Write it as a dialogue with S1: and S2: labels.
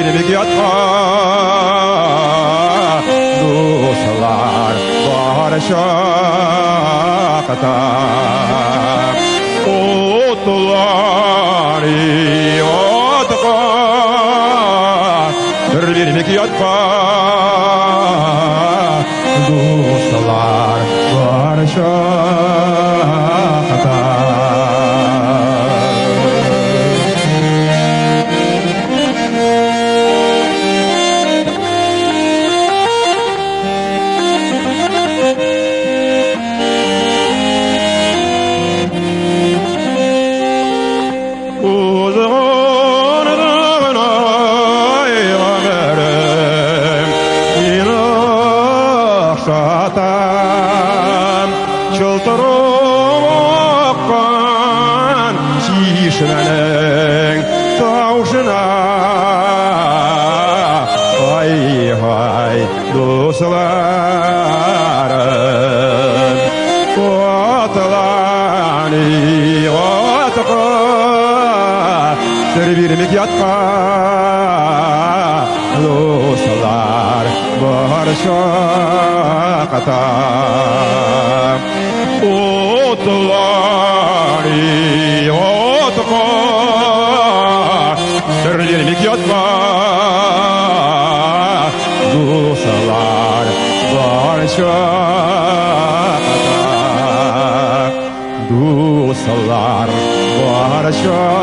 S1: Бирмик ятҡа дуҫлар бар саҡта Утлар ятҡа бирмик ятҡа дуҫлар бар саҡта. Чылтыраҡҡан шишмәнең тауышына ай-һай дуҫларым атлан атҡа сер бирмик ятҡа дуҫлар бар саҡта Утлар ятҡа сер бирмик ятҡа дуҫлар бар саҡта дуҫлар бар саҡта.